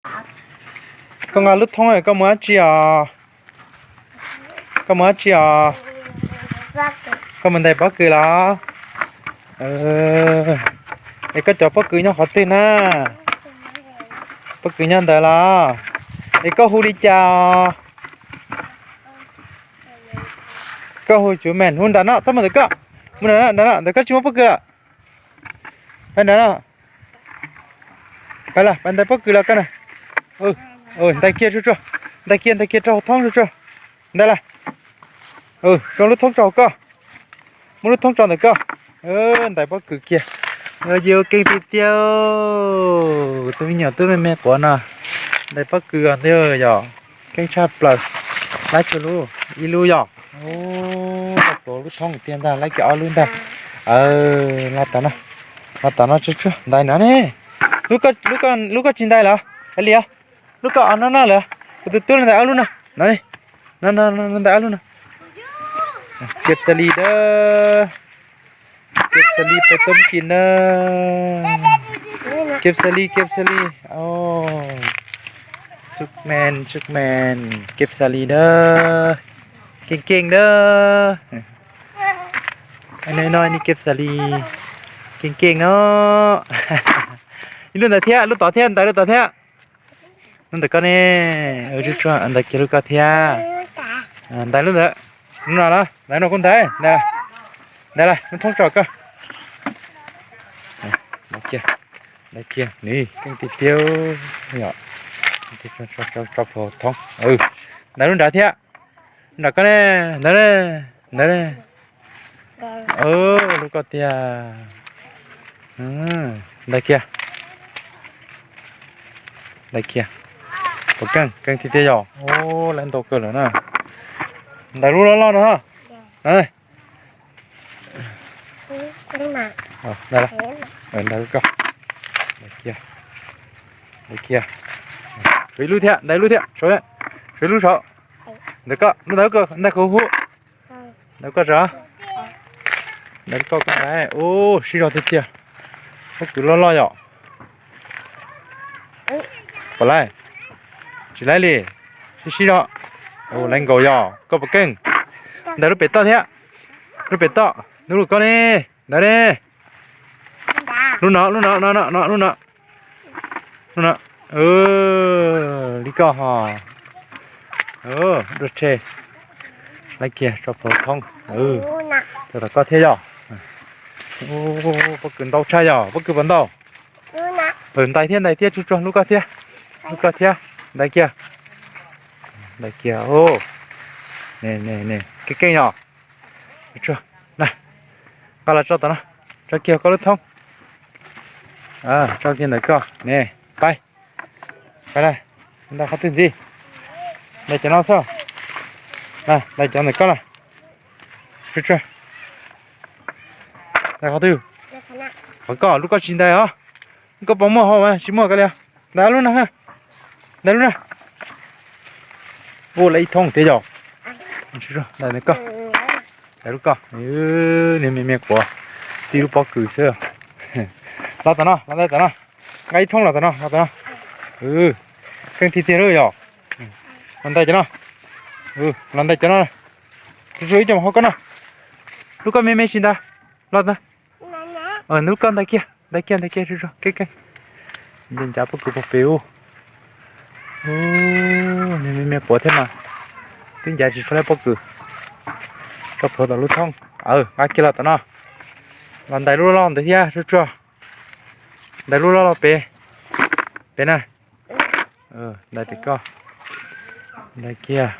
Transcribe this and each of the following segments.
Koj nqa lub thoob koj mus dab tsi os? Koj mus dab tsi os? Koj mus ntais pob kws los? Es koj cov pob kws nyob qhov twg na? Pob kws nyob ntawd los? Es koj hu li cas os? Koj hu cuv me hu nrad no, txhob mus ntawm koj. Mus nrad no, nrad no, ntawm koj tsis muaj pob kws. Nrad no. Pab los, pab ntais pob kws los koj na. Ntais kiag tsuag tsuag, ntais kiag, ntais kiag rau hauv thoob tsuag tsuag. Ntais los. Zoo lub thoob rau hauv koj. Muab lub thoob tso ntawm koj. Ntais pob kws kiag. Yus keej tiag tiag. Tus me nyuam tub me me quav no ntais pob kws os ntiag yom. Keej tshaj plaws. Laib kiag lub, ib lub yom. Ua, lub thoob tiag ntag, laib kiag ob lub ntag. Los tom no, los tom no tsuag tsuag, ntais no ne. Lub koj tsis ntais los? Hais li os. Lub koj no no lawm. Kuv tus tub los ntais ob lub no. No ne. No no no, ntais ob lub no. Kiag xas li dab. Kiag xas li pais tub tsis na. Kiag xas li, kiag xas li. Superman, Superman, kiag xas li dab. Keej keej dab. No no, kiag xas li. Keej keej no. Ib lub ntawd thiab, lub tod thiab, ntais lub tod thiab. Lub ntawm koj ne, tsuag tsuag, ntais kiag lub koj thiab. Ntais lub ntawd, lub no los, ntais no kuj ntais, ntais los, lub thoob tso koj. Ntais kiag, ntais kiag, nws keej tiag tiag yom. Tso plhuav thoob, ntais lub nrad thiab. Nram koj ne, ntawd ne, ntawd ne. Lub koj tiag. Ntais kiag, ntais kiag. Puas keej? Keej tiag tiag yom. Lawv ntau kawg lawm na. Ntais lub loj loj no. Ntais lub koj, ntais kiag, ntais kiag. Tshuav ib lub thiab, ntais ib lub thiab, tshuav ib lub saud. Ntawm koj, ntawm koj, ntais kuv hu. Ntawm koj tsam, ntawm koj koj ntais. Ub, sib zog tiag tiag. Pob kws loj loj yom. Puas laib? Tsis laib li. Sib sib zog. Laib nkaus yom, koj puas keej? Ntais lub pem toj thiab. Lub pem toj, lub lub koj ne, ntawd ne. Lub no, lub no, no no, lub no. Lub no. Li koj ho. Dua tshe. Laib kiag tso plhuav thoob. Tau tom koj thiab yom. Pob kws ntau tshaj yom, pob kws puas ntau? Ntais thiab, ntais thiab, tsuag tsuag, lub koj thiab. Lub koj thiab, ntais kiag. Ntais kiag. Keej keej yom. Tsuag, na, nqa los tso tom no, tso kiag koj lub thoob. Tso kiag ntawm koj ne, pab, pab, ntais qhov twg ntxiv? Ntais cov no xwb. Ntais cov ntawm koj na. Ntais qhov twg? Qhov koj, lub koj tsis ntais os. Lub koj puas muaj hauv mas tsis muaj koj li. Ntais lub no, ntais lub no. Ua lawm ib thoob tiag yom. Ntais koj, ntais lub koj. Niag me me quav, txij lub pob kws xwb. Los tom no, los ntais tom no. Nqa ib thoob los tom no, los tom no. Keej tiag tiag lawm yom. Los ntais cov no. Los ntais cov no. Tsuag tsuag ib co hauv koj no. Lub koj me me tsis ntais. Los ntag. Lub koj ntais kiag, ntais kiag, ntais kiag, tsuag tsuag, keej keej. Ncav ncav pob kws pog pem ub. Niag me me quav thiab mas twb ncav tsis tshua laib pob kws. Tso plhuav tom lub thoob. Nqa kiag los tom no. Los ntais lub loj ntawd thiab tsuag tsuag. Ntais lub loj loj pem, pem na. Ntais pem koj. Ntais kiag.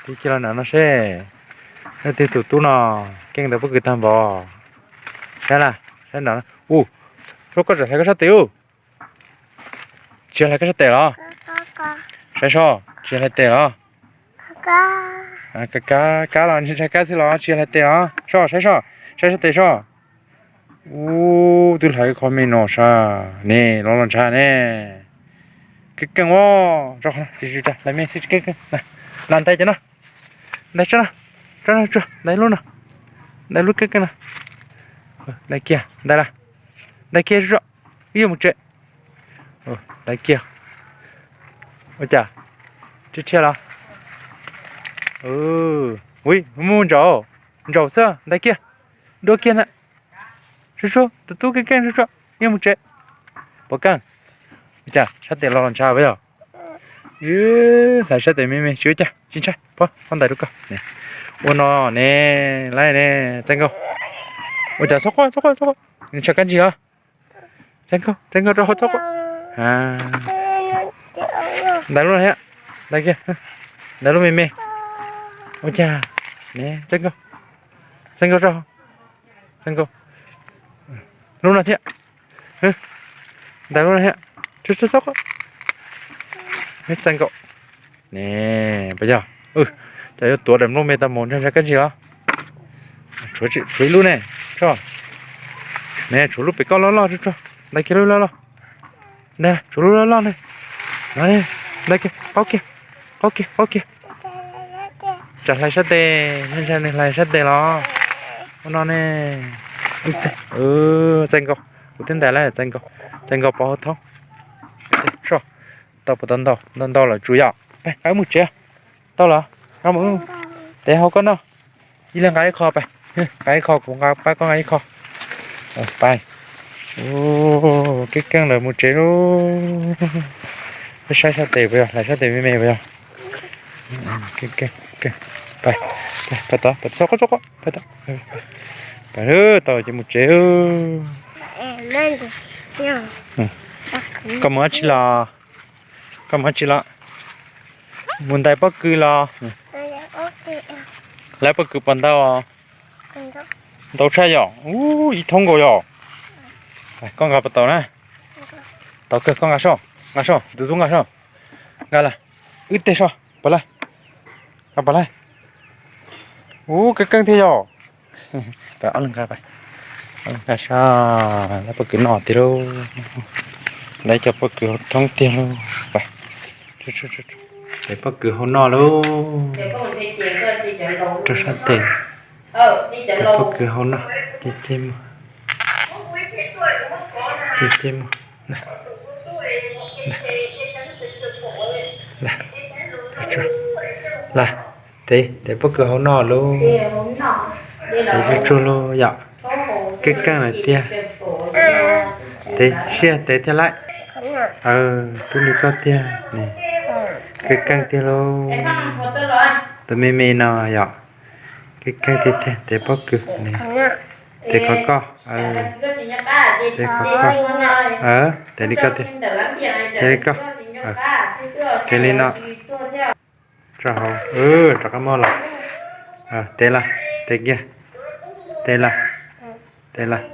Tib kiag los nram no seb. Leej twg tus tub no keej ntawm pob kws tag npaum. Saib na, saib nram no. Ub, koj tseem hlais koj sab tes ub. Tsis hlais koj sab tes los? Saib soj, tsis hlais tes los? Kab, kab los, ntshai kab xwb los tsis hlais tes los? Soj, saib soj, saib sab tes soj. Ub, twb hlais qhov me no sas ne, los los ntshav ne. Keej keej os, hlais me tsis keej keej. Los ntais cov no, ntais tso no, tso no tsuag, ntais lub no, ntais lub keej keej no. Ntais kiag, ntais lawm, ntais kiag tsuag, wb yuav mus tsev. Ntais kiag, Ua cas? Rhiab rhiab los? Ui, muaj ntsaum, ntsaum xwb, ntag kiag, dua kiag ntag. Sub sub, tus tub keej keej sub sub, yuav mus tsev. Puas keej? Ua cas sab tes los los ntshav puas yog? Hlais sab tes me me tsis ua cas, tsis ntshai, pov ntawd rau koj. Ua no ne, laib ne, Txais Nkaus. Ua cas txhob quaj txhob quaj txhob quaj, nws tshav kab ntsig os. Txais Nkaus, Txais Nkaus rau hauv txhob quaj. Ntawd lub no thiab, ntawd kiag, ntawd lub me me. Ua cas ne, Txais Nkaus, Txais Nkaus rau, Txais Nkaus. Lub no thiab, ntawd lub no thiab, txhob txhob quaj. Txais Nkaus. Ne, puas yog? Cas yuav tuav daim nplooj me tau mus ntshav ntshav kab ntsig los? Tshuav ib lub ne, tso. Ne, tshuav lub pem koj loj loj tsuag tsuag, ntawd kiag lub loj loj. Ntawd, tshuav lub loj loj ne. Ntawd kiag, qaub kiag, qaub kiag, qaub kiag. Tsam hlais sab tes, ntshai nws hlais sab tes los. Ua no ne. Txais Nkaus, kuv twb ntais lawm, Txais Nkaus, Txais Nkaus pov hauv thoob. Soj, tau puas tau ntau? Ntau ntau lawm tsuas yom. Nqa wb mus tsev. Tau los? Nqa mus, tev hau koj noj. Ib leeg nqa ib qho pais. Nqa ib qho, kuv nqa pab koj nqa ib qho. Pais. Keej keej lawm mus tsev lauj. Peb saib sab tes puas yog, hlais sab tes me me puas yog? Pais, pais tod, pais tod, pais tod. Pais, tau ces mus tsev. Koj mus dab tsi los? Koj mus dab tsi los? Mus ntais pob kws los? Lawv pob kws puas ntau? Ntau tshaj yom, ib thoob nkaus yom. Koj nqa puas tau na? Tau kawg, koj nqa soj, nqa soj, tus tub nqa soj. Nqa lawm, wb tej soj, puas lawm? Nqa puas lawm? Ub, keej keej thiab yom. Pab ob leeg nqa, ob leeg nqa soj, lawv pob kws noj tiag lauj. Lawv cov pob kws hauv thoob tiag lauj. Pab, lawv pob kws hauv noj lauj. Rau sab tes. Tes pob kws hau no, ces ces mus, ces ces mus. Lawm, tes, tes pob kws hau no lauj. Tes tsuag tsuag lauj yom. Keej keej lawm tiag. Tes siab tes thiab lauj. Tub li koj tiag, keej keej tiag lauj. Tus me me no yom. Keej keej tiag tiag, tes pob kws, tes khov koj, tes khov koj, tes li koj tiag, tes li koj, tes li no. Tso hauv, rov qab muab los. Tes lawm, tes kiag, tes lawm, tes lawm.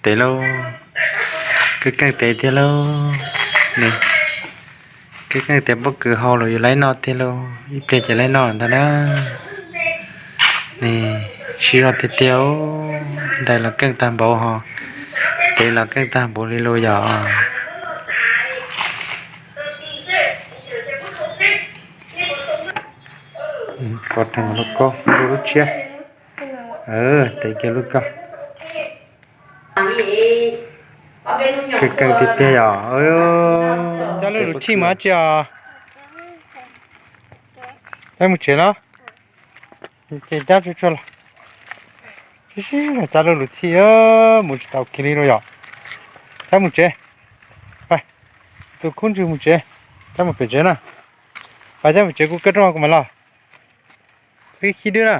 Tes lauj, keej keej tes tiag lauj. Keej keej tes pob kws hau los yuav laib noj tiag lauj, ib pliag ces laib noj ntag na. Ne, siv zog tiag tiag, ntais los keej tag npaum ho, tes los keej tag npaum li lauj yom. Pov rhees lub kaub lub tshiab, tes kiag lub kaub. Keej keej tiag tiag yom. Cab lub lus thij mas tsi os. Cab mus tsev los? Ces cab tsuag tsuag los. Sib sib cab lub lus thij, mus tsis tau kiag li lauj yom. Cab mus tsev. Pais, tus khub ntswg mus tsev. Cab mus pem tsev na. Pais cab mus tsev kuv kawb rooj kuv mam los. Khib dwb na.